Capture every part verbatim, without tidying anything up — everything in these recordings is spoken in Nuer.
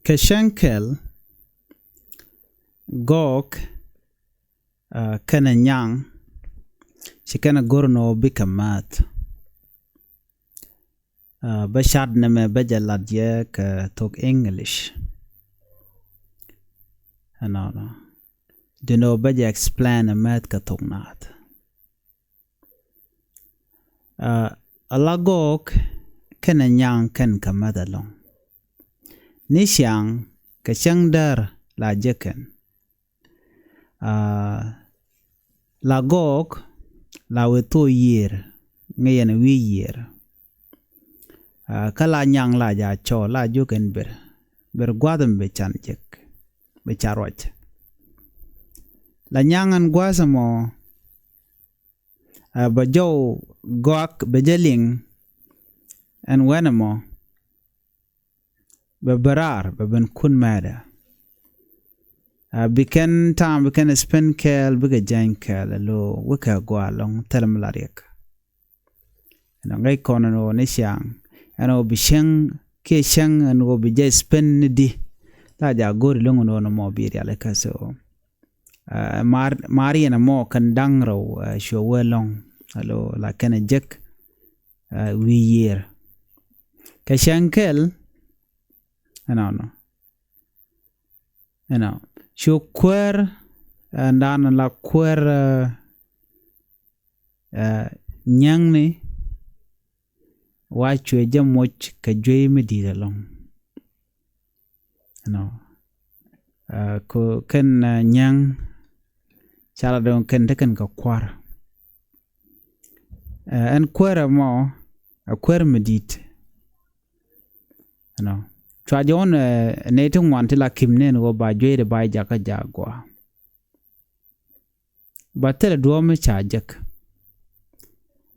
Kɛ cäŋ kɛl, gɔɔk, ɛ, kɛnɛ nyaŋ, ci kɛnɛ go̱r ni ɣöö bikɛ määth. Ɛ, bä cat nɛmɛ bä jɛ lat jɛ kɛ thok English. Ɛnɔnɔ. Duundɛ ɣöö bä jɛ explain ɛ määth kɛ thok naath. Ɛ, ala gɔɔk kɛnɛ nyaŋ kɛn kɛ määth ɛlɔ̱ŋ. Ni ciaŋ kɛ cäŋ däär la jek kɛn. Ɛ, la gɔɔk la wëë thok yiër, ŋäc yɛn wi̱i̱ yiër. Ɛ, kä la nyaŋ la jaa cɔɔl la jiök ɛn ber, ber gua̱a̱th ɛn bi can jek, bi ca ruac. La nyaŋ ɛn gua̱a̱th ɛmɔ, ɛ, bɛ jɔw gɔak bɛ jɛ liŋ ɛn wɛn ɛmɔ, bɛ bɛ raar bɛ ben kun mɛɛdɛ. Ɛ, bi kɛn ta̱a̱m bi kɛn spend kɛɛl bikɛ jɛny kɛɛl ɛ lo̱ wekɛ gɔaa ɛlɔ̱ŋ thil mi la riɛk. Ɛn ŋäc kɔn ɛn ɣöö ni ciaŋ ɛn ɣöö bi cäŋ kiɛ cäŋ ɛn ɣöö bi jɛ spend ni di la jaa go̱o̱ri lo̱ŋ ɛn ɣöö ni mɔ bi rialikä so. Ɛ, mar, mar yɛn ɛmɔ kɛn da̱ŋ rɛw, ɛ, cuɛ wee lɔ̱ŋ. Alo la kɛn ɛ jek, ɛ, wi̱i̱ yiër. Kɛ cäŋ kɛl, ɛnɔnɔ. Ɛnɔ. Cu kuäär, ɛ, ɛn da̱a̱n la kuäär, ɛ, ɛ, nyäŋni wa cuɛ jɛ moc kɛ juey mi di̱i̱t ɛlɔ̱ŋ. Ɛnɔ. Ɛ, kɛ kɛn, ɛ, nyäŋ ca la dɔ̱ŋ kɛn te kɛn kɛ kua̱r. Ɛ, ɛn kuäär ɛmɔ ɛ kuäär mi di̱i̱t. Ɛnɔ. Cua jɛ wä nɛ, nɛ ti ŋuan ti la kim nɛn ɣöö ba juey de ba jakä jaak gɔaa. Ba thilɛ duɔ̱ɔ̱p mi ca jek.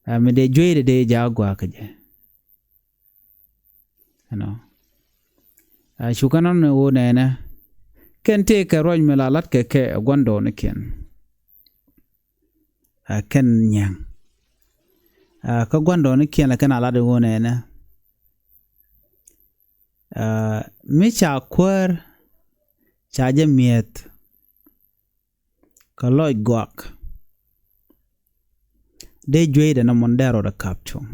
Ɛ, mi dee juey de dee jaak gɔaa kä jɛ. Ɛnɔ. Ɛ, cukɛ nɔn ni ɣöö nɛnɛ kɛn tëë kɛ ruac mi la lat kɛ kɛ ɛ gua̱ndɔɔŋnikiɛn. Ɛ, kɛn nyäŋ. Ɛ, kä gua̱ndɔɔŋnikiɛn la kɛn a lat ɣöö nɛnɛ. Ɛ, mi ca kuäär ca jɛ mi̱eth kɛ lɔc gɔak. Dee juey dɛ nɔmɔ dee rɔɔdɛ kap cuɔ̱ŋ.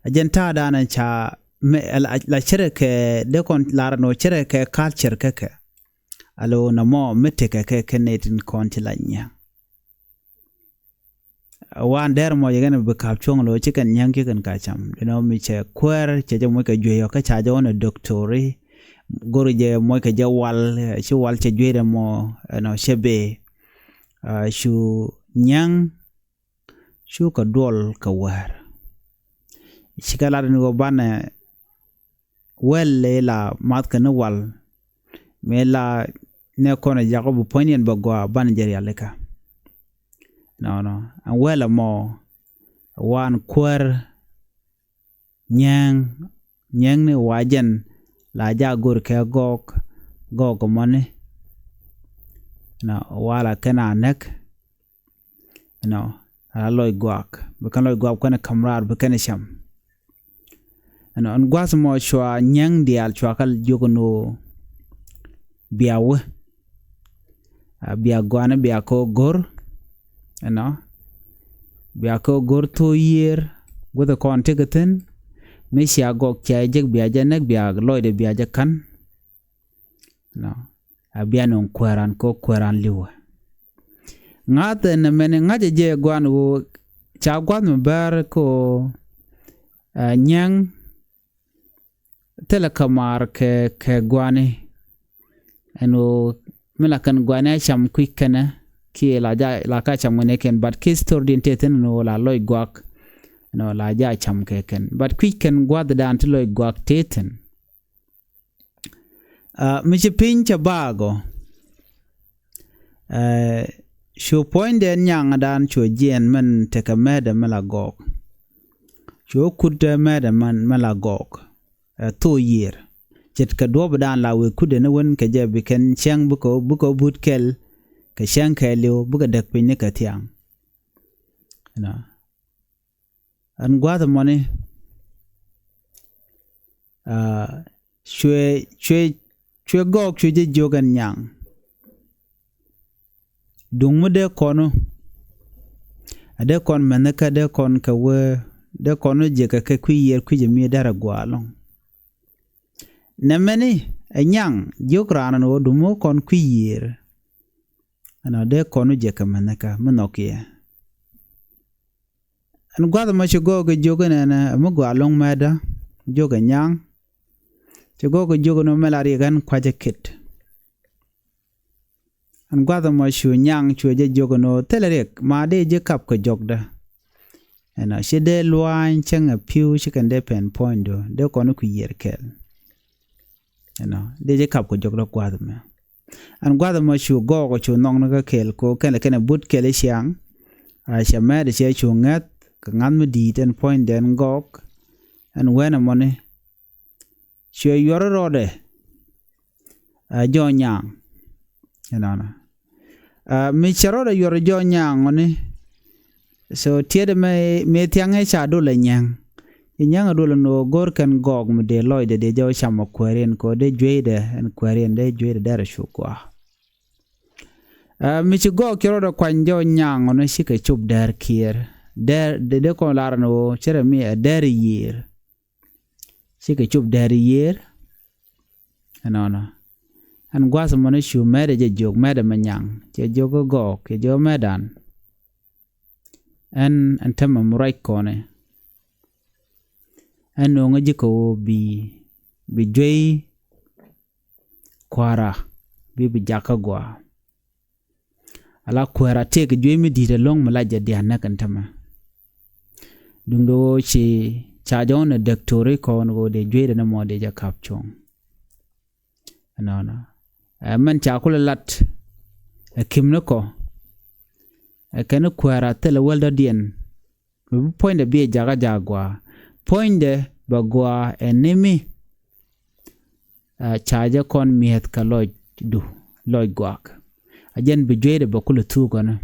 A jɛn ta̱a̱ da̱a̱n ca mi la, la cärɛ kɛ dee kɔn lar nɔ cärɛ kɛ culture kä kɛ. Alo nɔmɔ mi tekɛ kɛ kɛ nɛy tin kɔn ti la nyia̱. Wan dɛr mɔ yɛ kɛn bi kap cuɔ̱ŋ lo ci kɛn nyia̱ŋ ci kɛn ka cam. Dee nɔ mi cɛ kuäär cɛ jɛ moc kɛ juey ɔ kä ca jɛ wä nɛ doktori. Go̱ri jɛ moc kɛ jɛ wal, ci wal cɛ juey dɛ mɔ ɛnɔ cɛ bee. Ɛ, cu nyia̱ŋ cu kɛ duɔl kɛ wäär. Cikɛ lat ni ɣöö banɛ wäl ila math kɛ ni wal. Mëë la nɛ kɔn ɛ jakɔ bi puɔ̱nydiɛn bɛ gɔaa banɛ jɛ rialikä. Nɔnɔ ɛn wäl ɛmɔ wan kuäär nyɛɛŋ, nyɛɛŋni wa jɛn la ja go̱r kɛ gɔɔk, gɔɔk mɔni. Nɔ wala kɛn a näk. Nɔ a la lɔc gɔak bi kɛn lɔc gɔak bi kɛn kam raar bi kɛn cam. Ɛnɔ ɛn gua̱th mɔ cua nyɛŋ diaal cua kal jiök ɛn ɣöö bia wä. A bia gɔani bia kɛ ɣöö go̱r. Ɛnɔ bia kɛ ɣöö go̱r thok yiër guäth kɔn tekɛ thi̱n. Mi cia gɔk cia jek bia jɛ näk bia lɔcdɛ bia jɛ ka̱n. Nɔ a bia nöŋ kuääran kɛ ɣöö kuääran li̱wä. Ŋa̱th ɛn ɛmɛni ŋa̱cä jɛ gua̱n ɣöö ca gua̱th mi bär kɛ ɣöö, ɛ, nyäŋ thilɛ kä maar kɛ, kɛ gua̱ni. Ɛn ɣöö mi la kɛn gua̱ni a cam kui̱c kɛnɛ kiɛ la ja la ka cam kɛnɛ kɛn but kiɛ story din tëë thi̱n ɛn ɣöö la lɔc guak. Ɛn ɣöö la ja cam kɛ kɛn but kui̱c kɛn gua̱thdan ti lɔc guak tëë thi̱n. Ɛ, mi ci piny cɛ baagɔ. Ɛ, cu puɔ̱nydɛ nyaŋdan cu jiɛn mɛn tekɛ mɛtdɛ mi la gɔɔk. Cu kut mɛtdɛ mɛn mi la gɔɔk. Ɛ, thok yiër ce̱tkɛ duɔ̱ɔ̱pdan la wëë kutdɛ ni wen kɛ jɛ bi kɛn cäŋ bikɛ, bikɛ but kɛl kɛ cäŋ kɛɛliw bikɛ däk piny ni kɛ thiaŋ. Ɛn gua̱a̱th ɛmɔni, aa, cuɛ, cuɛ Cuɛ gɔɔk cuɛ jɛ jiök ɛn nyaŋ. Duŋ mi dee kɔn ɔ, a dee kɔn mɛnhä kä dee kɔn kɛ wee, dee kɔn ɔ jɛ kɛ kɛ kui̱ yiër kui̱ jɛ mi dee rɛ gua̱a̱ ɛlɔ̱ŋ. Nɛmɛni ɛ nyaŋ jiök raan ɛn ɣöö duŋ mi kɔn kui̱ yiër. Ɛnɔ dee kɔn ɔ jɛ kɛ mɛnhä kä mi nhɔk yɛ. Ɛn gua̱th ɛmɔ ci gɔɔk kɛ jiök ɛnɛnɛ ɛ mi gɔaa ɛlɔ̱ŋ mɛtdä, jiök ɛ nyaŋ. Ci gɔɔk kɛ jiök ɛn ɣöö mɛ la riɛk ɛn kua̱cä kit. Ɛn gua̱th ɛmɔ cu nyaŋ cuɛ jɛ jiök ɛn ɣöö thilɛ riɛk ma dee ji̱ kap kɛ jɔkdä. Ɛnɔ ci dee lua̱a̱ny cäŋ ɛ pi̱w ci kɛn dee pɛn puɔ̱nydu dee kɔn ɔ kui̱ yiër kɛɛl. Ɛnɔ dee ji̱ kap kɛ jɔkdä gua̱th ɛmɛ. Ɛn gua̱th ɛmɔ cu gɔɔk ɔ cu nhɔkni kä kɛɛl kɛ ɣöö kɛn lɛ kɛn ɛ but kɛɛl i̱ ciaŋ. A cɛ mɛɛt ɛ cɛ cu ŋäth kɛ ŋa̱th mi di̱i̱t ɛn puɔ̱nydɛ ɛn gɔɔk. Ɛn wɛn ɛmɔni cuɛ yuɔr rɔɔdɛ a jɔɔ nyaŋ. Ɛnɔnɔ a mi cɛ rɔɔdɛ yuɔr jɔɔ nyaŋ ɔni. So tiɛt mɛ mëë thiaŋɛ ca dol ɛ nyɛŋ. I̱ nyɛŋ ɛ duɔl ɛn ɣöö go̱r kɛn gɔɔk mi dee lɔcdɛ dee jɔw cam ɛ kuääriɛn kɛ ɣöö dee jueydɛ ɛn kuääriɛn dee jueydɛ dɛr ɛ cu gɔaa. A mi ci gɔɔk cɛ rɔɔdɛ kuany jɔw nyaŋ ɔni cikɛ cop dɛr kiɛɛr. Dɛr dee dee kɔn lar ɛn ɣöö cɛ rɛ mi ɛ dɛr yiër. Cikɛ cop dɛr yiër. Ɛnɔnɔ ɛn gua̱th ɛmɔni cu mɛɛtdɛ jɛ jiök mɛɛtdɛ mɛ nyaŋ cɛ jiök kä gɔɔk cɛ jiök mɛɛtdan. Ɛn ɛn täämɛ mi ruac kɔnɛ. Ɛn no̱o̱ŋä ji̱ kɛ ɣöö bi bi juey kua̱ra bi bi jakä gua̱a̱. Ala kuɛɛra tëëk juey mi di̱i̱t ɛlɔ̱ŋ mi la jɛ dia̱n näk ɛn tämɛ. Duundɛ ɣöö ci ca jɔ̱ɔ̱n ɛ däktori kɔn ɣöö dee jueydɛ ni mɔ dee jɛ ka̱p cuɔ̱ŋ. Ɛnɔnɔ ɛ mɛn ca kulɛ lat ɛ kimni kɔ. Ɛ kɛn kuɛɛra thilɛ wäl dɔ̱diɛn. Mi bi puɔ̱nydɛ bi ɛ jakä ja̱a̱k gua̱a̱. Puɔ̱nydɛ bɛ gua̱a̱ ɛ ni mi. Ɛ ca jɛ kɔn mi̱eth kɛ lɔcdu lɔc gua̱a̱k. A jɛn bi jueydɛ bɛ kulɛ thuuk ɔnɔ.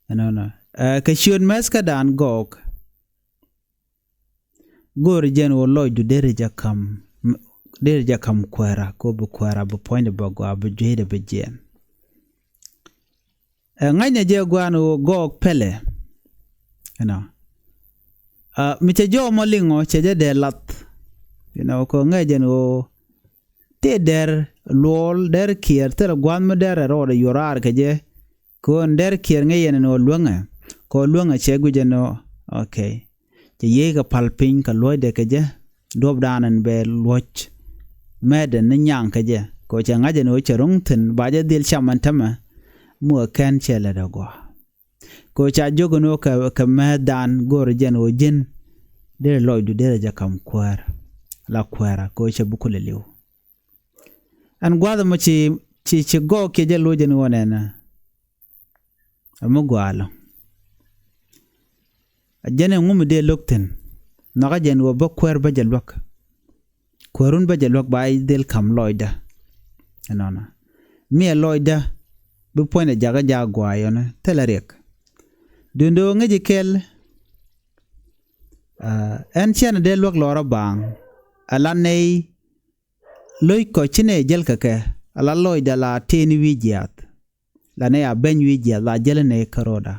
Ɛnɔnɔ ɛ kɛ ciöt mɛth kädan gɔɔk. Go̱o̱ri jɛn ɣöö lɔcdu derɛ jɛ ka̱m derɛ jɛ ka̱m kuɛɛra kɛ ɣöö bi kuɛɛra bi puɔ̱nydɛ bɛ gua̱a̱ bi jueydɛ bi jiɛɛn. Ɛ ŋa̱cnɛ jɛ gua̱a̱n ɣöö gɔɔk pɛlɛ. Ɛnɔ mi cɛ jɔɔk mɔ liŋɔ cɛ jɛ dee lath. Inɔ kɛ ŋäc jɛn ɣöö tëë dɛr luɔɔl dɛr kiɛɛr thilɛ gua̱a̱th mi dɛr ɛ rɔɔdɛ yuɔr raar kɛ jɛ. Kɛ ɣöö ɛn dɛr kiɛɛr ŋäc yɛn ɛn ɣöö luäŋɛ kɛ ɣöö luäŋɛ cɛ guic ɛn ɣöö okay. Cɛ yiëëkɛ pal piny kɛ luɔ̱cdɛ kɛ jɛ duɔ̱pdan ɛn bɛ luɔ̱c. Mɛɛtdɛ ni nyaŋ kɛ jɛ kɛ ɣöö cɛ ŋa̱c ɛn ɣöö cɛ ro̱ŋ thi̱n ba jɛ dhil cam ɛn tämɛ. Mukɛ kɛn cɛ lät ɛ gɔaa. Kɛ ɣöö ca jiök ɛn ɣöö kɛ kɛ mɛɛthdan go̱o̱rɛ jɛn ɣöö ji̱n. Derɛ lɔcdu derɛ jɛ ka̱m kuäär la kuäärä kɛ ɣöö cɛ bi kulɛ li̱w. Ɛn gua̱a̱th ɛmɔ ci ci ci gɔɔk kiɛ jɛ loc ɛn ɣöö nɛnɛ. Ɛmɛ gɔaa ɛlɔ̱ŋ. A jɛn ɛŋu mi dee lo̱k thi̱n. Nhɔakä jɛn ɣöö bä kuäär bä jɛ luäk. Kuäärun bä jɛ luäk ba dhil ka̱m lɔcdä. Ɛnɔnɔ mi ɛ lɔcdä. Bi puɔ̱nydɛ jakä jaak gua̱a̱ yɔnɛ thilɛ riɛk. Duundɛ ɣöö ŋäci kɛl. Ɛn ciɛn ɛ dee luäk lɔrä baaŋ. Ala nɛy lo̱ckɔ ci nɛy jäl kɛ kɛ ala lɔcdä la tëëni wi̱i̱ jiaath. La nɛy a beny wi̱i̱ jiaath la jäl nɛy kä ro̱da.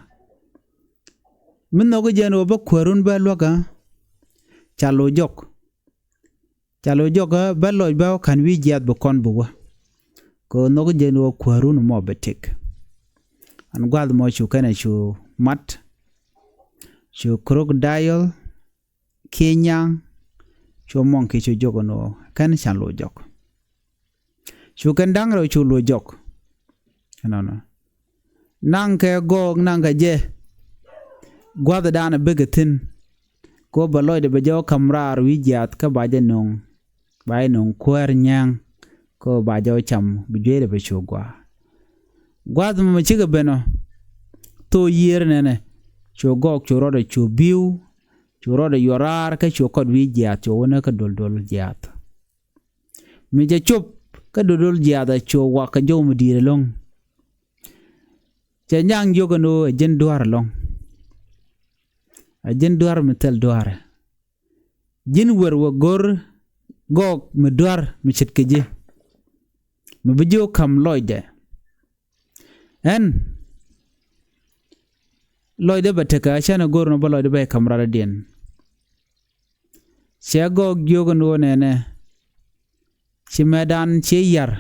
Mi nhɔki jɛn ɣöö bä kuäärun bä luäkä. Ca lo̱c jɔk. Ca lo̱c jɔkä bä lɔc bä ka̱n wi̱i̱ jiaath bi kɔn bi wä. Kɛ ɣöö nhɔki jɛn ɣöö kuäärun mɔ bi tëk. Ɛn gua̱th mɔ cu kɛnɛ cu mat. Cu crocodile kiɛ nyaŋ. Cu mɔŋki cu jɔk ɛn ɣöö kɛn can lo̱c jɔk. Cu kɛn da̱ŋ rɛw cu luɔc jɔk. Ɛnɔnɔ naŋkɛ gɔɔk naŋkɛ jɛ. Gua̱thdan a bikɛ thi̱n. Kɛ ɣöö bɛ lɔcdɛ bɛ jɛ wä ka̱m raar wi̱i̱ jiaath kä ba jɛ no̱o̱ŋ. Ba jɛ no̱o̱ŋ kuäär nyɛɛŋ. Kɛ ɣöö ba jɛ wä cam bi jueydɛ bɛ cu gua̱a̱. Gua̱th mɔ mi cikɛ ben ɔ. Thok yiëër nɛnɛ cu gɔɔk cu rɔɔdɛ cu bi̱i̱w. Cu rɔɔdɛ yuɔr raar kä cu kɔt wi̱i̱ jiaath cu wä näk kä do̱l do̱l jiaath. Mi cɛ cop kä do̱do̱l jiaath a cu wak kɛ jɔw mi di̱i̱t ɛlɔ̱ŋ. Cɛ nyaŋ jiök ɛn ɣöö ɛ ji̱n dua̱r ɛlɔ̱ŋ. Ɛ ji̱n dua̱r mi thil dua̱rɛ. Ji̱n wër wä go̱r Gɔɔk mi duar mi ce̱tkɛ ji̱, mi bi ji̱ wä ka̱m lɔcdɛ. Ɛn lɔcdɛ bɛ tekɛ a canɛ go̱r nɔ bä lɔcdɛ bɛ ka̱m radɔ̱diɛn. Cɛ Gɔɔk jiök ɛn ɣöö nɛnɛ, ci mɛtdan ciɛ yar.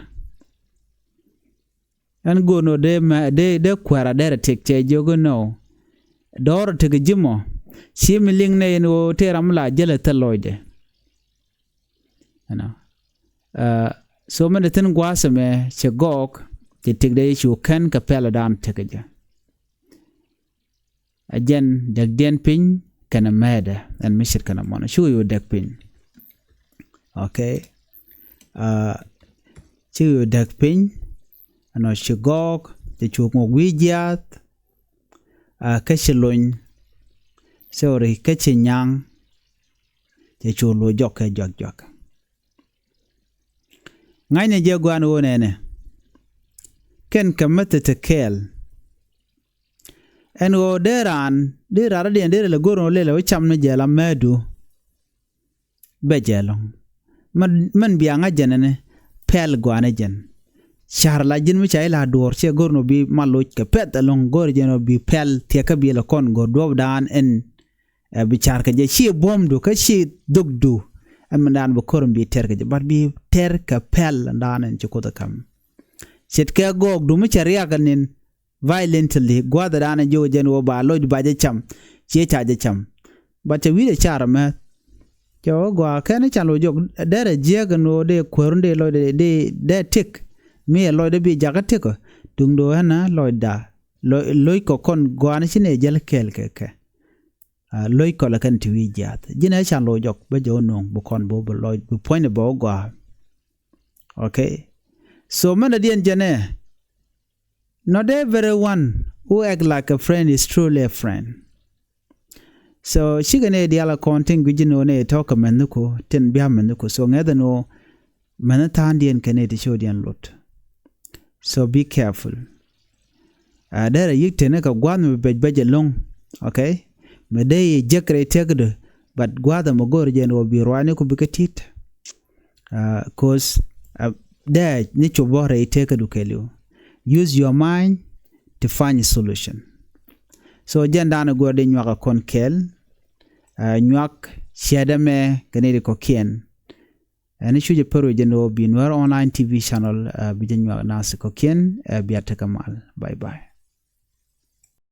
Ɛn go̱o̱r nɔ dee mɛ dee dee kuɛɛra dɛrɛ tëk cɛ jiök ɛn ɣöö dɔɔrɔ tekɛ ji̱ mɔ. Ci mi liŋ nɛ ɛn ɣöö tëë ram la jälɛ thil lɔcdɛ. Ɛnɔ. So mɛn de thi̱n gua̱a̱th ɛmɛ cɛ Gɔɔk cɛ tëkdɛ cu kɛn kɛ pɛldan tekɛ jɛ. A jɛn däkdiɛn piny kɛnɛ mɛɛdɛ ɛn mi ce̱tkɛ nɔmɔnɔ. Cukɛ yo̱o̱ däk piny. Ok. Cukɛ yo̱o̱ däk piny. Ɛnɔ ci Gɔɔk cɛ cu ŋuɔk wi̱i̱ jiaath. Kä ci lony. Sorry, kä ci nyaŋ. Cɛ cu lo̱c jɔk kɛ juak juak. Ŋa̱cnɛ jɛ gua̱a̱n ɣöö nɛnɛ, kɛn kɛ mäth ti kɛɛl. Ɛn ɣöö dee raan dee raan rɔ̱diɛn dee rɛ lɛ go̱r ɣöö lɛl ɛ wä cam ni jɛ la määtdu. Bɛ jɛ ɛlɔ̱ŋ. Mɛn bia ŋa̱c jɛn ɛn pɛl gɔaa ni jɛn. Ca̱r la ji̱n mi ca i̱ la duɔ̱ɔ̱r ciɛ go̱r ni ɣöö bi mal loc kɛ pɛth ɛlɔ̱ŋ, go̱r jɛn ɣöö bi pɛl thiɛkä bi lɛ kɔn go̱r duɔ̱ɔ̱pdan ɛn. Ɛ bi ca̱r kɛ jɛ, ciɛ buɔ̱mdu kä ciɛ dhökdu. Ɛn mɛndan bi ko̱r bi tɛr kɛ jɛ, but bi tɛr kɛ pɛl ɛndan ɛn ci Kuoth ɛ ka̱m. Ce̱tkɛ Gɔɔkdu mi cɛ riak ɛn in violently, gua̱a̱th ɛndan ɛn jiök jɛn ɣöö ba lɔcdu ba jɛ cam. Ciɛ ca jɛ cam. But cɛ wi̱cdɛ car ɛmɛ. Cɛ ɣöö gɔaa kɛn can lo̱c jɔk, derɛ jiääk ɛn ɣöö dee kuäärun dee lɔcdɛ dee dee tëk. Mi ɛ lɔcdɛ bi jakä tëk ɔ. Duŋdu ɛn ɛ lɔcda. Lo̱c kɔ kɔn gɔaa ni ci nɛ jäl kɛɛl kɛ kɛ. Lo̱c kɔlɛ kɛn ti wi̱i̱ jiaath. Ji̱n ɛ can lo̱c jɔk bä jɛ wä no̱o̱ŋ bi kɔn bi wä bi lɔc bi puɔ̱nydɛ bɛ wä gɔaa. Ok. So mɛn dɔ̱diɛn jɛn ɛ, not everyone who act like a friend is truly a friend. So cikɛ nɛ diaal a kɔn tin gui̱c ji̱n ɣöö nɛ tɔ̱ kɛ mɛn ni ku tin bia mɛn ni ku. So ŋɛth ɛn ɣöö mɛn ni tha̱a̱ŋdiɛn kɛ nɛ ti cio̱diɛn lot. So be careful. Ɛ derɛ yi̱k teni kɛ gua̱a̱th mi bɛc bɛc ɛlɔ̱ŋ. Ok. Mi dee yi jek rɛy tëkdu. But gua̱a̱th ɛmɔ go̱o̱r jɛn ɣöö bi ruaacni ku bikɛ ti̱t. Cause dee ni cop bä rɛy tëkdu kɛɛliw. Use your mind to find a solution. So jɛn da̱a̱n ɛ go̱o̱r dee nyuak ɛ kɔn kɛɛl. Nyuak ciɛɛt ɛmɛ kɛ ni di kɔ̱kiɛn. Ɛn cuc ɛ pär wec jɛn ɣöö bi Nuer Online T V channel bi jɛ nyuak naath kɔ̱kiɛn. Bia tekɛ mal. Bye bye.